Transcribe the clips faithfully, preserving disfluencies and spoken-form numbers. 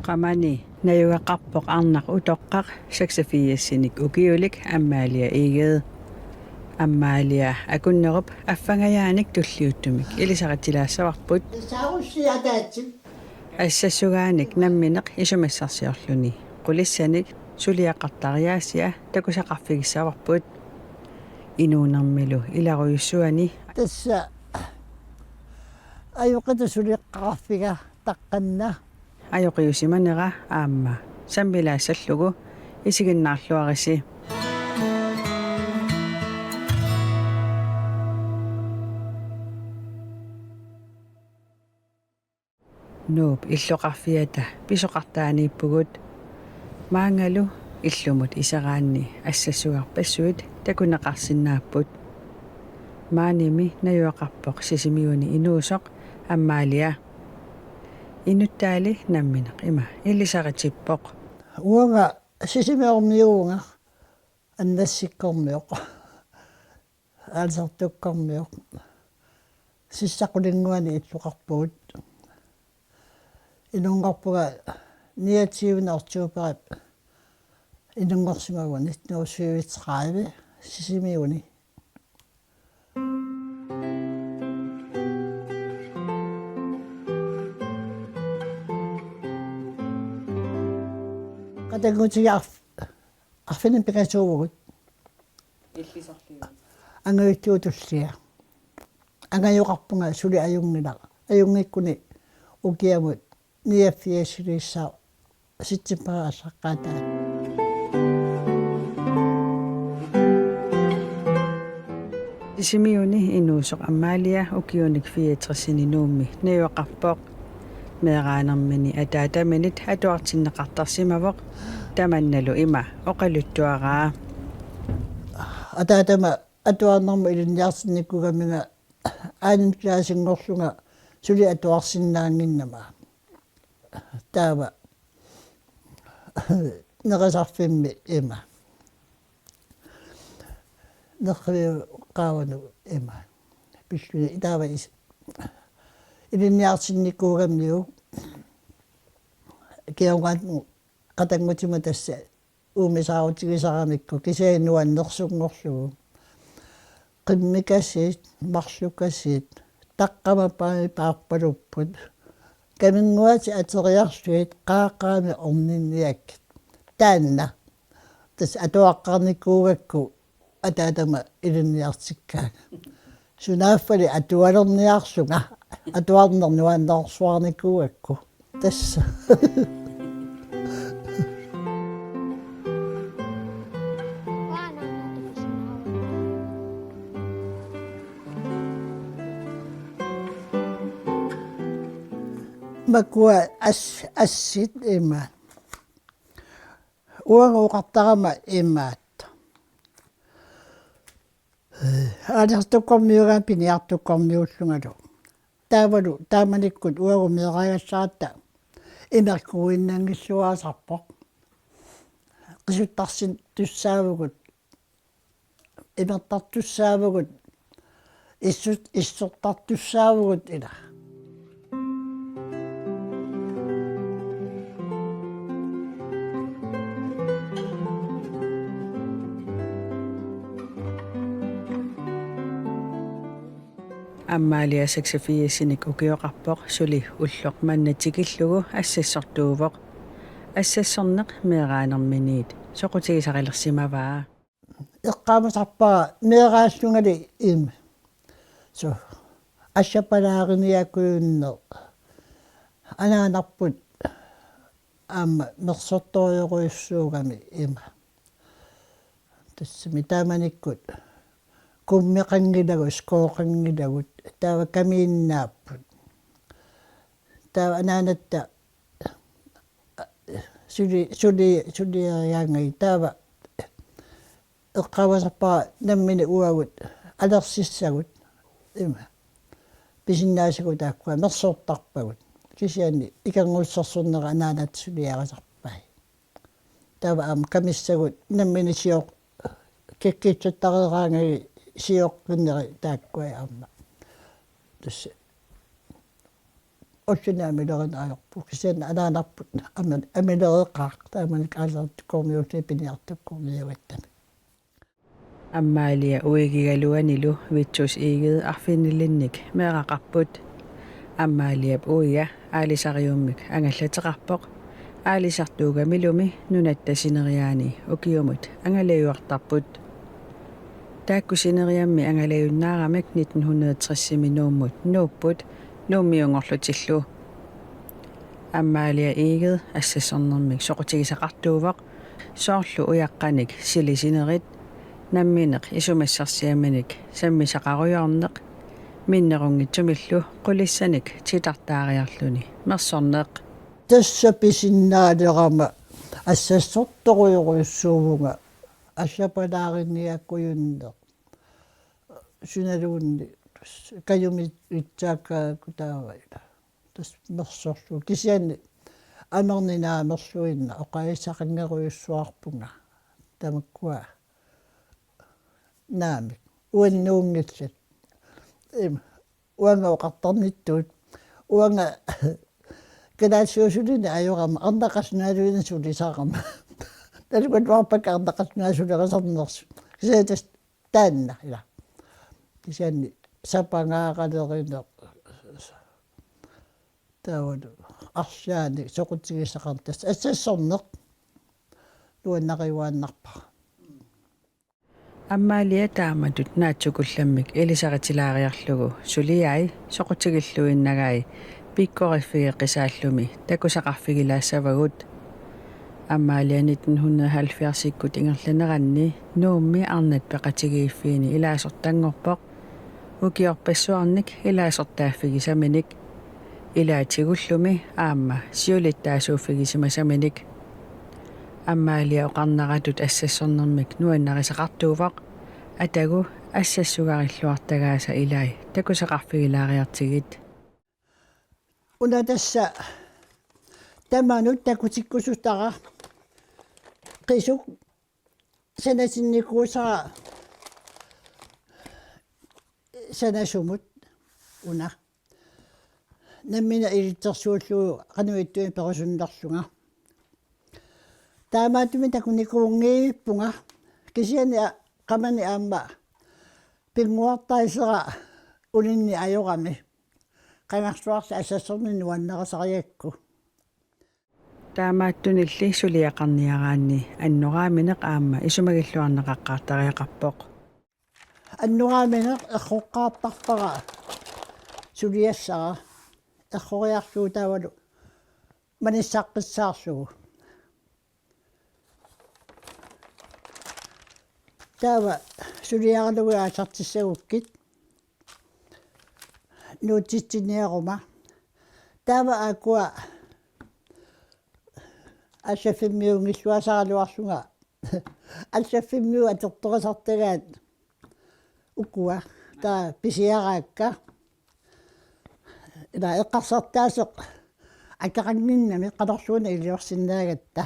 Qamani najugaqarpoq arnaq utoqqaq seksogfirsinik ukiulik Amalia Egede. Amalia akunnerup affangajaanik tulliuttumik ilisaritsilaassavarput. Saarussi ataatsip. Assassugaanik nammineq isumassarsiorluni qulissanik suliaqartariaasia takusaqarfigissavarput. Inuunermilu ilarujussuani. Tassa ajoqitaq suleqaqarfiga taqqanna. Ajoqiusimanera aamma sammilaassallugu isiginnaarluarisi. Nuup illoqarfiata pisoqartaaniippugut. Maanngalu illumut iseraanni assassugarpassuit takuneqarsinnaapput. Maanimi najugaqarpoq Sisimiuni inuusoq Amalia. Inuttaali nammineq ima ilisaritsippoq. Uanga Sisimiormiuuvunga, Annassikkormioq, Aalisartukkormioq. Sissaq qulinnguani illoqarpugut. Inunngorpunga niogtyvende oktoberip inunngorsimavunga nitten hundrede syvogtredive Sisimiuni. Qatanngutigiit arf-, arfineq-pingasuuvugut. Illisorliugut. Angajulliugut tullia. Angajoqarpunga suli ajunngilaq. Ajunngikkuni ukiamut niogfirsiliissaaq septembarip aallaqqaataani. Sisimiuni inuusoq Amalia ukiunik fireogtresini Nuummi najugaqarpoq. Meeraanermini ataataminit atuartinneqartarsimavoq, tamannalu ima oqaluttuaraa. Ataatama atuarnermut ilinniartinnikuugaminga anden klassinngorlunga suli atuarsinnaannginnama. Taava nerisarfimmi ima. Nerriviup qaavanut ima. Pilluni taava is-, ilinniartinnikuugamiuk kingorna qatanngutima tassa uumisaarutigisaramikku kisianni nuannersunngorlugu. Qimmikasiit, marlukasiit, taqqamappaami paarpalupput. Kaminnguatit ateriarlugit qaaqaami orninniakkit. Taanna. Tassa atuaqqarnikuugakku ataatama ilinniartikkaanga. Sunaaffali atualerniarlunga, atuarneq nuannersuarnikuugakku. Tassa. Makua as-, assit ima. Uanga oqartarama imaattoq. Aalisartukkormiugaangat piniartukkormiuullungalu. Taavalu taamanikkut uagut meeraagassaratta imerkuinnanngilluaasarpoq. Qisuttarsintussaavugut, imertartussaavugut, issut-, issortartussaavugut ila. Amalia seksogfirsinik ukioqarpoq, suli ulloq manna tikillugu assassortuuvoq. Assassorneq meeraanerminiit soqutigisarilersimavaa. Eqqaamasarpara meeraallungali ima. Suu. Assapalaariniakujunneq. Anaanarput aamma mersortorujorujussuugami ima. Tassami taamanikkut kummeqanngilagut, skooqanngilagut, taava kamiinnaapput. Taava anaanatta suli-, suli-, suliarigaangakkit taava eqqaamasarpara nammineq uagut alersissagut ima. Pisinnaasagut taakkua mersortarpagut. Kisianni ikanngussersornera anaanatta suliarisarpai. Taava aamma kamissagut nammineq sioq-, kikkitsattareeraangakkit sioqqinneri taakkua aamma. Tassa Ulluni amilerineq ajorput. Kisianni anaanarput amil-, amilereqaaq. Taamanikkut aalajangertukkoormiullugit piniartukkoormiugatta. Amalia uigigaluanilu Vittus Egede arfinilinnik meeraqarput. Amaliap uia aalisariummik angallateqarpoq. Aalisartuugamilumi nunatta sineriaani ukiumut angalajuartarput. Taakku sineriammi angalajunnaarami nitten hundrede tres-imi Nuummut nuupput Nuummiunngorlutillu. Amalia Egede assassornermik soqutigisaqartuuvoq, soorlu ujaqqanik silisinerit, nammineq isumassarsiaminik sammisaqarujoorneq, minnerunngitsumillu qulissanik titartaariarluni mersorneq. Tassa pisinnaalerama assassortorujorujussuuvunga, assapalaariniakkujunneq. Sinaluunniit kajumit itsaakkaakku taavalu. Tassa mersorlugu. Kisianni amernik naamerluinnaq oqaasissaqanngerujussuarpunga. Tamakkua naamik. Uannut nuunngillat. Ima. Uanga oqartarnittut. Uanga kalaallisuusulineq ajorama, arnaqasoq naaluinnaq sulisarama. Talugattuarpakka arnaqasoq naak sulerisarnersut. Kisianni tassa taanna, ila. Kisianni sapangaaralerineq. Taavalu arlaannik soqutigisaqarneq, tassa assassorneq. Nuannariuaannarpara. Amalia taamatut naatsukullammik ilisaritilaariarlugu suliai soqutigilluinnagai pikkoriffigeqisaallumi takusaqarfigilaassavagut. Amalia nitten hundrede halvfjerdsikkut ingerlaneranni Nuummi arnat peqatigiiffiini ilaasortanngorpoq, ukiorpassuarnik ilaasortaaffigisaminik, ilaatigullu aamma siulittaasuuffigisimasaminik. Amalia oqarneratut assassornermik nuannarisaqartuuvoq, atagu assassugarilluartagaasa ilai takusaqarfigilaariartigit. Una tassa tamanut takutikkusutara qisuk sanatinnikuusara sanasumut una. Nammineq ilitsersuullugu qanoq ittuinnaq perusunnerlunga. Taamaattumik takunikuunngiippunga kisianni a-, qamani aamma pinnguartarisara uninni ajorami. Qangarsuarli assassorneq nuannarisarigakku. Taamaattunilli suliaqarniaraanni annoraamineq aamma isumagilluarneqaqqaartariaqarpoq. Annoraamineq erroqqaartarpara suliassara, erroriarlugu taavalu manissaqqissaarlugu. Taava suliaralugit aallartissagukkit nuutsitsiniaruma. Taava aakkua allaffimmiunngilluasaraluarlunga. Allaffimmiut atortorisartagaat ukua. Taava pisiaraakka. Ila eqqarsartaaseq akeqannginnami qanorluunniit iliorsinnaagatta.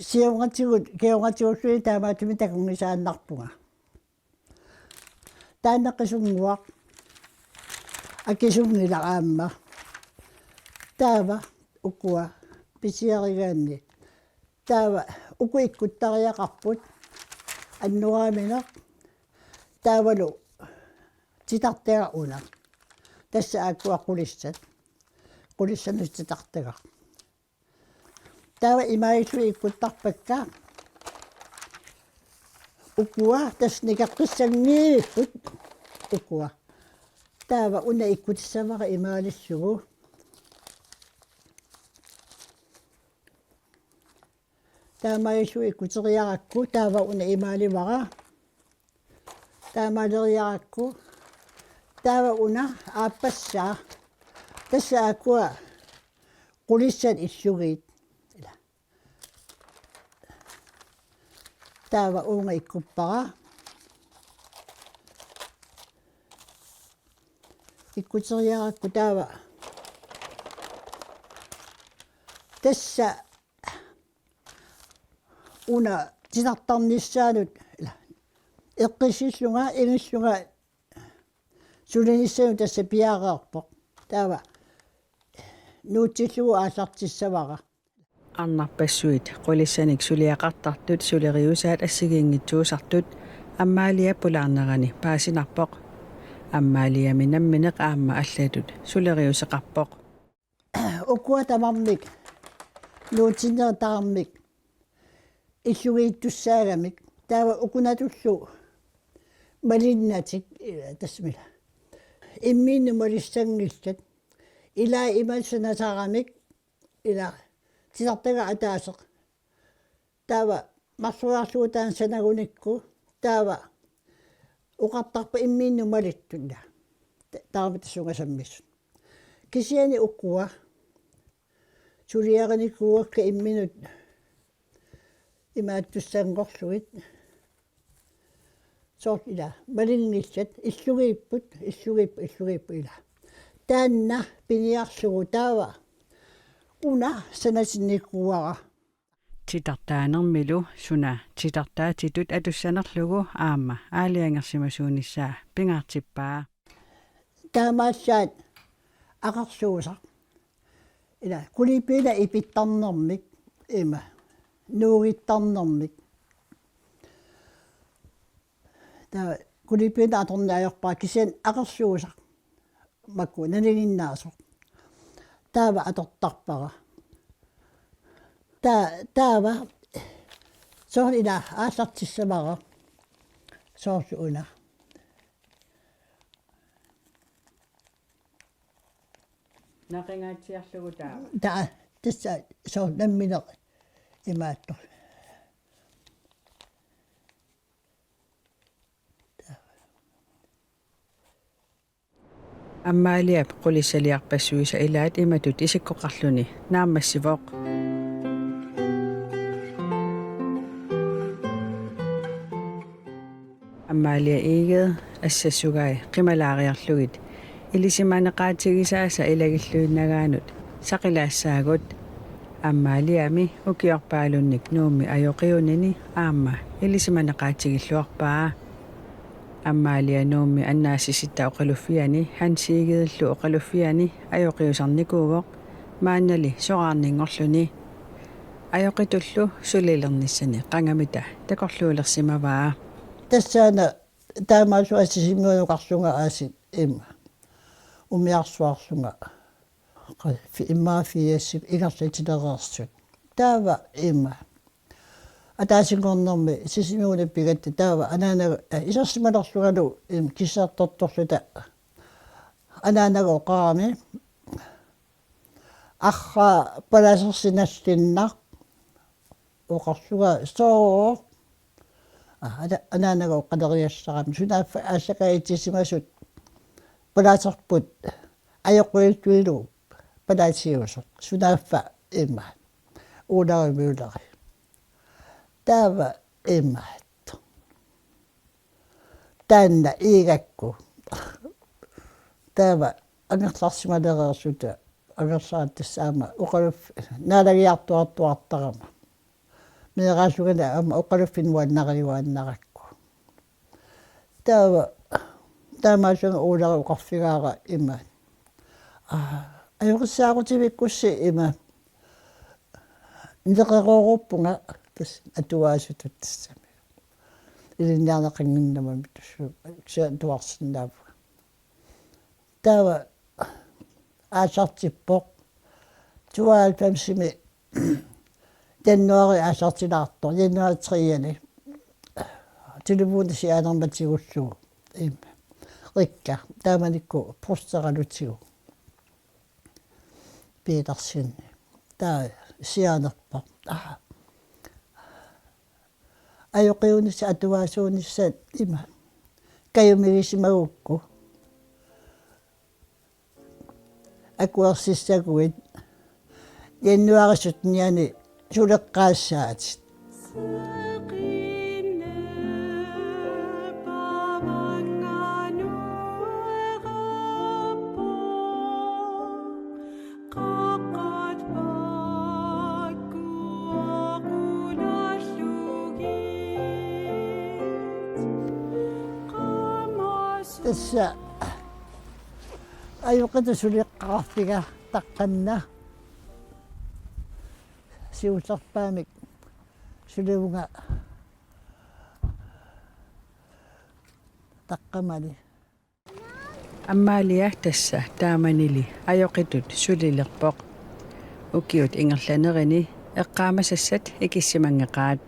Siornatigut, kingornatigulluunniit taamaattumik takunngisaannarpunga. Taanna qisunnguaq. Akisunngilaq aamma. Taava ukua pisiarigaanni. Taava uku ikkuttariaqarput. Annoraamineq. Taavalu titartagaq una. Tassa aakkua qulissat. Qulissanut titartagaq. Taava imaalillugit ikkuttarpakka. Ukua tassa nikeqqissanngivipput ukua. Taava una ikkutissavara imaalillugu. Taamaalillugit ikkuteriarakku taava una imaalivara. Taamaaleriarakku. Taava una aappassaa. Tassa aakkua qulissat illugit. Ila. Taava uunga ikkuppara. Ikkuteriarakku taava. Tassa una titartarnissaanut, ila, eqqissillunga, ingillunga sulinissanut tassa piareerpoq. Taava nuutsillugu aallartissavara. Arnarpassuit qulissanik suliaqartartut suleriusaat assigiinngitsuusartut Amalia pulaarnerani paasinarpoq. Amaliami nammineq aamma allatut suleriuseqarpoq. Ukua tamarmik nuutsinnerit tamarmik illugiittussaagamik. Taava ukunatullu malinnatik, eh, tassami ila. Immiinnut malissanngillat. Ila imassana saaramik, ila titartagaa ataaseq. Taava marsoriarlugu taanna sanagunikku. Taava oqartarput immiinnut malittut. Ta-, taama tassunga sammisut. Kisianni ukua suliarinikuuakka imminut imaattussanngorlugit. Soorlu ila malinngillat, illugiipput, illugiipput, illugiipput ila. Taanna piniarlugu taava una sanatinnikuuara. Titartaanermilu suna titartaatitut atussanerlugu aamma aalajangersimasuunissaa pingaartippaa. Taamaallaat aqersuusaq. Ila, kulipiina ipittarnermik, ima, nuugittarnermik. Taava kulipiina atorneq ajorpara kisianni aqersuusaq. Makku naniginnaasoq. Taava atortarpara. Ta-, taava soorlu ila aallartissavara. Soorlu una. Naqingaatsiarlugu taava. Ta-, tassa soorlu nammineq imaattoq. Amaliap qulissaliarpassuisa ilaat imatut isikkoqarluni naammassivoq. Amalia Egede assassugai qimalaariarlugit ilisimaneqaatigisaasa ilagilluinnagaannut saqilaassaagut. Amaliami ukiorpaalunnik Nuummi ajoqiunini aamma ilisimaneqaatigilluarpaa. Amalia Nuummi annaassisitta oqaluffiani Hans Egedelu oqaluffiani ajoqiusarnikuuvoq maannali soraarninngorluni. Ajoqitullu sulilernissani qangamita takorluulersimavaa. Tassaana taamaallaat Sisimiunukarlunga aasiit ima. Umiarsuarlunga. Qa-, fi-, immaqa fiasip ingerlatilereersut. Taava ima. Ataasinngornermi Sisimiunut pigatta taava anaanaga, eh, isersimalerlungalu ima kissertortorluta. Anaanaga oqarami. Arraa palasersi nallinnaq oqarlunga sooq. Aa, ana-, anaanaga oqaleriallarami. Sunaaffa aallakaatitissimasut palaserput ajoquilluinnarlugu palasiusoq. Sunaaffa ima. Uularumiuleri. Taava imaattoq. Taanna iigakku. Taava angerlarsimalereersuta angerlaat tassa aamma oqaluf-, naalagiartuartuartarama. Meeraallungali aamma oqaluffik nuannariuaannarakku. Taava, taamaallunga Uulari oqarfigaara ima. Aa, ajoqissaarutivikkussi ima. Neqerooruppunga tassa atuaasutut tassami. Ilinniarneqannginnamami tussu-, kisianni atuarsinnaavunga. Taava aallartippoq. Tooghalvfemsimi januaari aallartilaartoq, januaari tre-ani. Telefoni siaanermatigullugu. Ima. Rikka. Taamanikkut prosteralutigu. Petersenip. Taava siaanerpoq. Aa. Ajoqiunissat atuaasuunissat ima. Kajumigisimagukku. Akuersissaguit. Januaari sytten-iani suleqqaassaatit. Tassa ajoqitut suleqqaarfiga taqqanna. Siullerpaamik sulivunga taqqamani. Amalia tassa taamanili ajoqitut sulilerpoq. Ukiut ingerlanerini eqqaamasassat ikissimanngeqaat.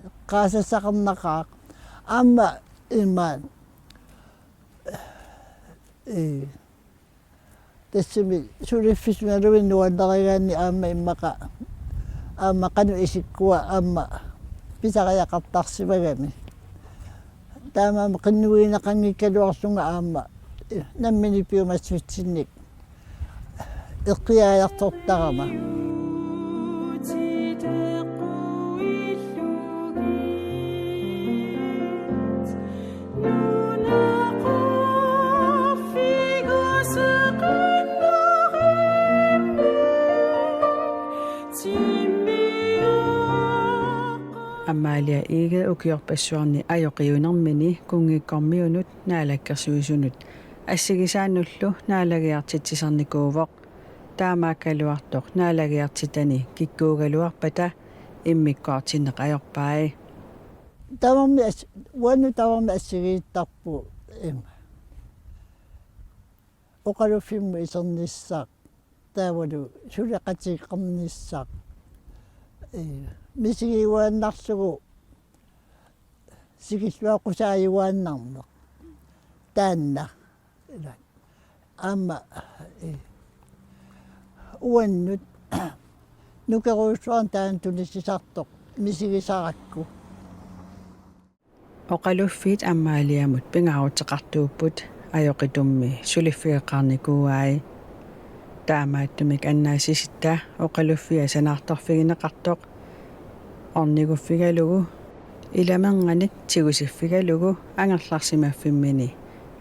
Eqqaasassaqarnaqaaq. Aamma imaat. Ee. Tassami suliffik sunaluunniit nuannarigaanni aamma immaqa. Aamma qanoq isikkua aamma pisariaqartarsimagami. Taamaammat qinnuiginaqanngikkaluarlunga aamma nammineq piumassutsinnik eqqiaajartortarama. Amalia Egede ukiorpassuarni ajoqiunermini kunngikkormiunut naalakkersuisunut assigisaanullu naalagiartitsisarnikuuvoq. Taamaakkaluartoq naalagiartitani kikkuugaluarpata immikkoortinneq ajorpai. Tamarmi as-, uannut tamarmi assigiittarput ima. Oqaluffimmut isernissaq, taavalu suleqateqarnissaq. Ee, misigiuaannarlugu sikilluaqqusaajuaannarneq. Taanna. Ila. Aamma, ee, uannut nukerujussuarnik taanna tunisisartoq misigisarakku. Oqaluffiit Amaliamut pingaaruteqartuupput, ajoqitummi suliffigeqarnikuuai. Taamaattumik annaasisitta oqaluffia sanaartorfigineqartoq orniguffigalugu, ilamernganik tigusiffigalugu angerlarsimaffimmini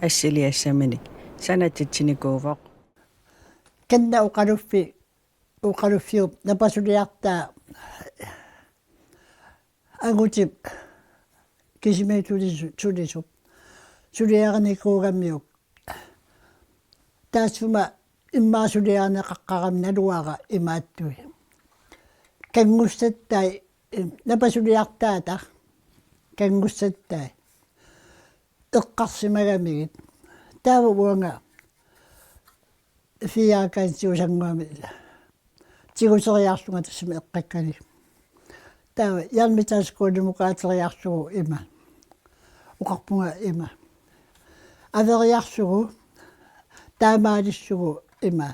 assiliassaminik sanatitsinikuuvoq. Kanna oqaluffi-, oqaluffiup napasuliartaa angutip kisimi sulisu-, sulisup suliarinikuugamiuk. Taassuma immaqa suliarineqaqqaarami naluara imaattui. Kanngussattai, napasuliartaata kanngussattai eqqarsimagamigit. Taava uanga fiakansiusannguami tiguseriarlunga tassami eqqakkani. Taava Jan Mittal skolemukaateriarlugu ima. Oqarpunga ima. Averiarlugu taamaalissugu ima.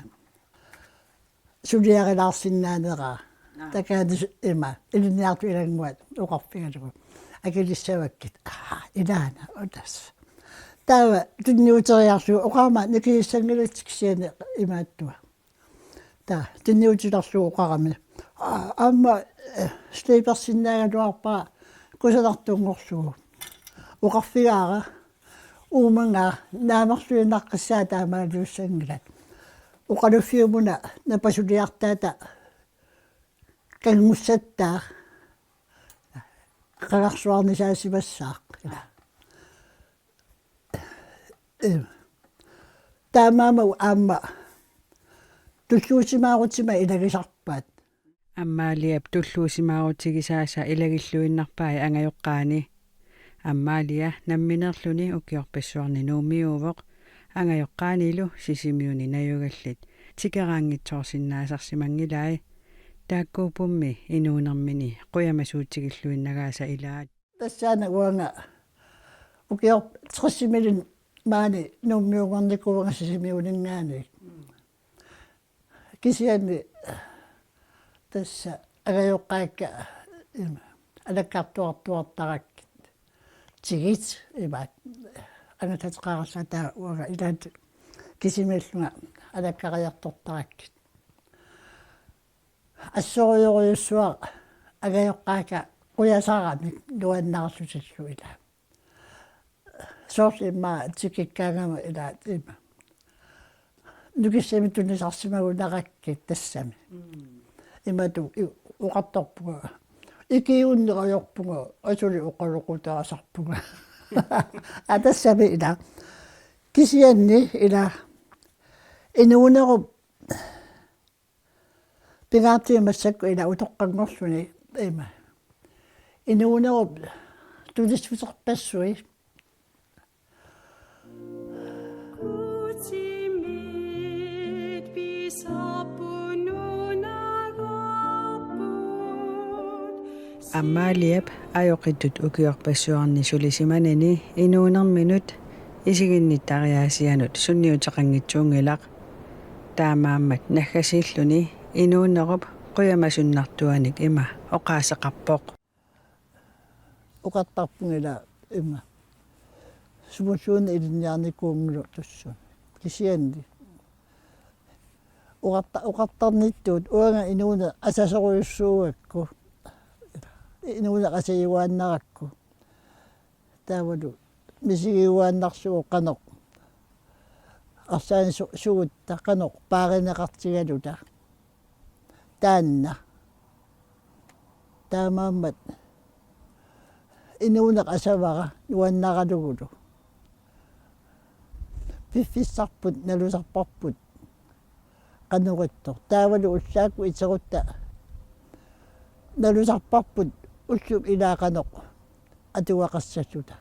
Suliarilaarsinnaanera. Aa. Takaani ima. Ilinniartut ilannguat oqarfigalugu. Akilissavakkit. Aa, ilaana, utas. Taava tunniuteriarlugu oqarama nikisissanngilatsikkut kisianni imaattua. Taava tunniutilerlugu oqarami. Aa, aamma, eh, slipersinnaagaluarpara kusanartunngorlugu. Oqarfigaara uumannga naamerluinnaqqissaaq taamaaliussanngilat. Oqaluffiup una napasuliartaata kanngussattaa qagarsuarnisaasimassaaq. Ila. Ee. Taamaammat aamma tulluusimaarutigisaat ilagisarpaat. Amaliap tulluusimaarutigisaasa ilagilluinnarpai angajoqqaani. Amalia nammineerluni ukiorpassuarni Nuummiuuvoq, angajoqqaanilu Sisimiuni najugallit tikeraanngitsoorsinnaasarsimanngilai. Taakkuuppummi inuunermini qujamasuutigilluinnagaasa ilaat. Tassaana uanga ukior-, tresimilinni maani Nuummiunngornikuuvunga Sisimiuninngaanniit. Kisianni tassa angajoqqaakka ima alakkartuartuartarakkit. Tigit ima angallateqarallartaa uanga ilaat kisimiillunga alakkariartortarakkit. Assorujorujussuaq angajoqqaakka qujasaramik nuannaarlutillu ila. Soorlu immaqa tikikkaangama ila ima. Nukissamik tunisarsimagunarakkit tassami. Mm. Imatut i-, oqartarpunga. Ikiuunnerajorpunga, asuli oqaloqutaasarpunga. Aa tassami ila. Kisianni ila. Inuunerup Pingaartumik massakkut ila utoqqanngorluni ima. Inuunerup tulissuserpassui. Amaliap ajoqitut ukiorpassuarni sulisimanani inuunerminut isiginnittariaasianut sunniuteqanngitsuunngilaq. Taamaammat naggasiilluni inuunerup qujamasunnartuanik ima oqaaseqarpoq. Oqartarpunga ila ima. Sumulluunniit ilinniarnikuunngilaq tassunga. Kisianni. Oqarta-, oqartarnittut uanga inuuneq asasorujussuugakku. Inuuneq asajuaannarakku. Taavalu misigiuaannarsuuvoq qanoq. Arsaanik su-, sugutta qanoq paarineqartigaluta. Taanna. Taamaammat inuuneq asavara nuannaralugulu. Piffissarput nalusarparput qanoq ittoq. Taavalu ullaakkut iterutta nalusarparput ullup ilaa qanoq atugaqassalluta.